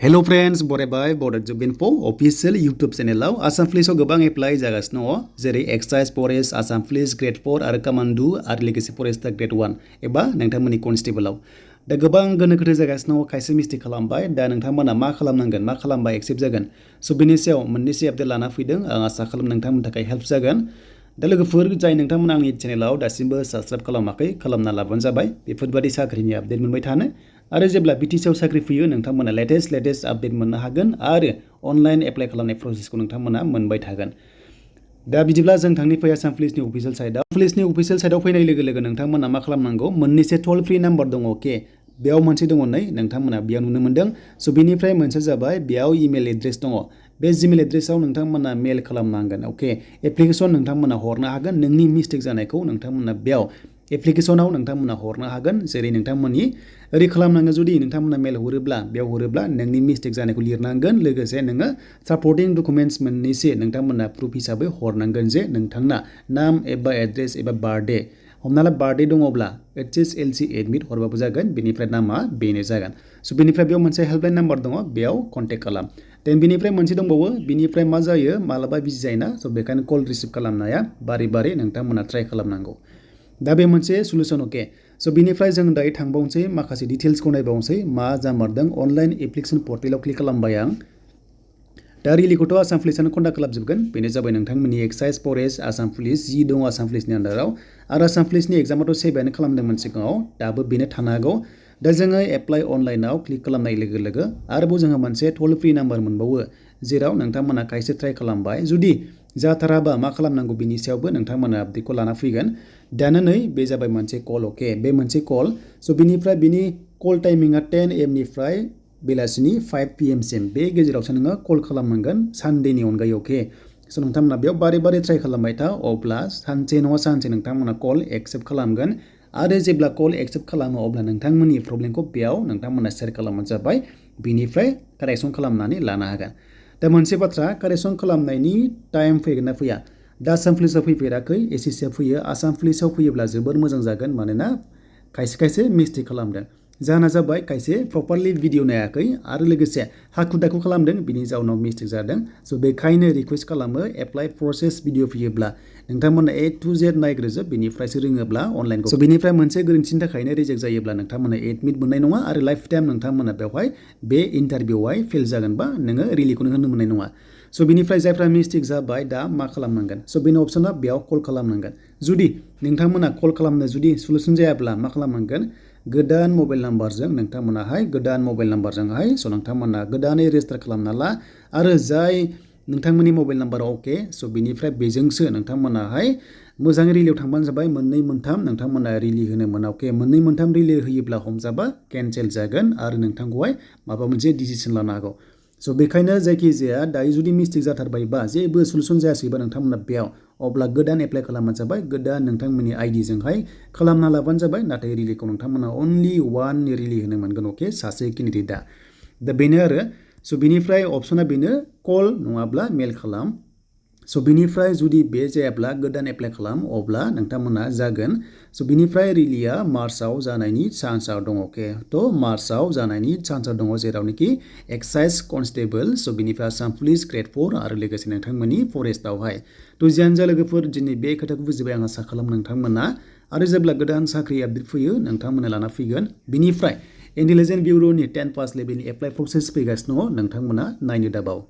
Hello friends, बरायबाय Bodo Info official YouTube channel Assam Police गोबां apply जागासिनो दङ जेरै Excise Forest, Assam Police Grade 4 आरो Commando आरो लोगोसे Forester Grade 1 एबा नोंथांमोननि Constable दा गोबां गोनो-गोथो जागासिनो दङ खायसे मिस्टेक खालामबाय दा नोंथांमोना मा खालामनांगोन मा खालामबा एक्सेप्ट जागोन स' बेनि सायाव मोननैसो आपडेट लाना फैदों आं आसा खालामो नोंथांमोननि थाखाय हेल्प जागोन दा लोगोफोर जाय नोंथांमोना आंनि चेनेलाव दासिमबो साबस्क्राइब खालामाखै खालामना लाबानो जाबाय बेफोरबायदि साख्रिनि आपडेट मोनबाय थानो आरो जेब्ला बिटिसिआव साख्रि फैयो नोंथांमोना लेटेस्ट आपडेट मोननो हागोन आरो अनलाइन एप्लाइ खालामनाय प्रसेसखौ नोंथांमोना मोनबाय थागोन दा बिदिब्ला जों थांनि फै आसाम पुलिसनि अफिसियेल साइडआव फैनाय लोगो लोगो नोंथांमोना मा खालामनांगौ मोननैसो टल फ्रि नाम्बार दङ अके बेयाव मोनसे दङ नै नोंथांमोना बेयाव नुनो मोनदों स' बेनिफ्राय मोनसे जाबाय बेयाव इमेल एड्रेस दङ बे जिमेल एड्रेसाव नोंथांमोना मेल खालामनांगोन अके एप्लिकेसन नोंथांमोना हरनो हागोन नोंनि मिस्टेक जानायखौ नोंथांमोना बेयाव एप्लिकेसनाव नोंथांमोना हरनो हागोन जेरै नोंथांमोननि ओरै खालामनांगोन जुदि नोंथांमोना मेल हरोब्ला बेयाव हरोब्ला नोंनि मिस्टेक जानायखौ लिरनांगोन लोगोसे नोङो सापर्टिं डकुमेन्ट्स मोननैसो नोंथांमोना प्रुफ हिसाबै हरनांगोन जे नोंथांना नाम एबा एड्रेस एबा बार्थडे हमना ला बार्थडे दङब्ला HSLC एडमिट हरबाबो जागोन बेनिफ्राय नामा बेनो जागोन स' बेनिफ्राय बेयाव मोनसे हेल्पलाइन नाम्बार दङ बेयाव कन्टेक्ट खालाम देन बेनिफ्राय मोनसे दंबावो बेनिफ्राय मा जायो मालाबा बिजि जायोना स' बेखायनो कल रिसिभ खालामनाया बारे नोंथांमोना ट्राइ खालामनांगौ दा बे मोनसे सलुसन अके स' बेनिफ्राय जों दायो थांबावनोसै माखासे डिटेल्सखौ नायबावनोसै मा जामारदों अनलाइन एप्लिकेसन पर्टेलाव क्लिक खालामबाय आं दा रिलिखौथ' आसाम पुलिसानो कन्डाक्ट खालामजोबगोन बेनो जाबाय नोंथांमोननि एक्साइज फरेस्ट आसाम पुलिस जि दङ आसाम पुलिसनि आन्डाराव आरो आसाम पुलिसनि एग्जामाथ' सेभआनो खालामदोंमोन सिगाङाव दाबो बेनो थानो हागौ दा जोङो एप्लाइ अनलाइनाव क्लिक खालामनाय लोगो लोगो आरोबाव जोङो मोनसे टल फ्रि नाम्बार मोनबावो जेराव नोंथांमोना खायसे ट्राइ खालामबाय जुदि जाथाराबा मा खालामनांगौ बिनि सायावबो नोंथांमोना आपडेटखौ लाना फैगोन दानो नै बे जाबाय मोनसे कल अके बे मोनसे कल स' बिनिफ्राय बिनि कल टाइमिंआ 10 AM निफ्राय बेलासिनि 5 PM सिम बे गेजेरावसो नोङो कल खालामनांगोन सानडेनि अनगायै अके स' नोंथांमोना बेयाव बारे ट्राइ खालामबाय था अब्ला सानसे नङा सानसे नोंथांमोना कल एक्सेप्ट खालामगोन आरो जेब्ला कल एक्सेप्ट खालामो अब्ला नोंथांमोननि प्रब्लेमखौ बेयाव नोंथांमोना शेयार खालामबानो जाबाय बिनिफ्राय कारेक्सन खालामनानै लानो हागोन दा मोनसे बाथ्रा कारेक्सन खालामनायनि टाइम फैगोन ना फैया दा आसाम पुलिसाव फैफेराखै एसएससिआव फैयो आसाम पुलिसाव फैयोब्ला जोबोर मोजां जागोन मानोना खायसे मिस्टेक खालामदों जाहोना जाबाय खायसे प्रपारलि भिडिअ नायाखै आरो लोगोसे हाखु दाखु खालामदों बिनि जाउनाव मिस्टेक जादों स' बेखायनो रिकुवेस्ट खालामो एप्लाइ प्रसेस भिडिअ फैयोब्ला नोंथांमोना A to Z नायग्रोजोब बेनिफ्रायसो रोङोब्ला अनलाइनखौ स' बेनिफ्राय मोनसे गोरोन्थिनि थाखायनो रिजेक्ट जायोब्ला नोंथांमोना एडमिट मोननाय नङा आरो लाइफ टाइम नोंथांमोना बेवहाय बे इन्टारभिउआवहाय फेल जागोनबा नोङो रिलिखौनो होनो मोननाय नङा स' बेनिफ्राय जायफ्रा मिस्टेक जाबाय दा मा खालामनांगोन स' बेनि अपसना बेयाव कल खालामनांगोन जुदि नोंथांमोना कल खालामनो जुदि सलुसन जायाब्ला मा खालामनांगोन गोदान मबाइल नाम्बारजों नोंथांमोनाहाय गोदान मबाइल नाम्बारजोंहाय स' नोंथांमोना गोदानै रेजिस्टार खालामना ला आरो जाय नोंथांमोननि मबाइल नाम्बारा अके स' बेनिफ्राय बेजोंसो नोंथांमोनाहाय मोजाङै रिलियाव थांबानो जाबाय मोननै मोनथाम नोंथांमोना रिलि होनो मोना अके मोननै मोनथाम रिलि होयोब्ला हमजाबा केन्सेल जागोन आरो नोंथांखौहाय माबा मोनसे डिसिसन लानो हागौ स' बेखायनो जायखिजाया दायो जुदि मिस्टेक जाथारबायबा जेबो सलुसन जायासैबा नोंथांमोना बेयाव अब्ला गोदान एप्लाइ खालामबानो जाबाय गोदान नोंथांमोननि आइडिजोंहाय खालामना लाबानो जाबाय नाथाय रिलिखौ नोंथांमोना अनलि वान रिलि होनो मोनगोन अके सासे केन्डिडेटआ दा बेनो आरो स' बेनिफ्राय अपसना बेनो कल नङाब्ला मेल खालाम स' बेनिफ्राय जुदि बे जायाब्ला गोदान एप्लाइ खालाम अब्ला नोंथांमोना जागोन स' बेनिफ्राय रिलिया मार्चआव जानायनि चान्सआ दङ अके थ' मार्चआव जानायनि चान्सआ दङ जेरावनोखि एक्साइज कनस्टेबल स' बेनिफ्राय आसाम पुलिस ग्रेड 4 आरो लोगोसे नोंथांमोननि फरेस्टआवहाय थ' जियानो जा लोगोफोर दिनै बे खोथाखौ बुजिबाय आं आसा खालाम नोंथांमोना आरो जेब्ला गोदान साख्रि आपडेट फैयो नोंथांमोना लाना फैगोन बिनिफ्राय इन्टेलिजेन्स बिउर'नि 10 पास लेभेलनि एप्लाइ प्रसेस फैगासिनो दङ नोंथांमोना नायनो दाबाव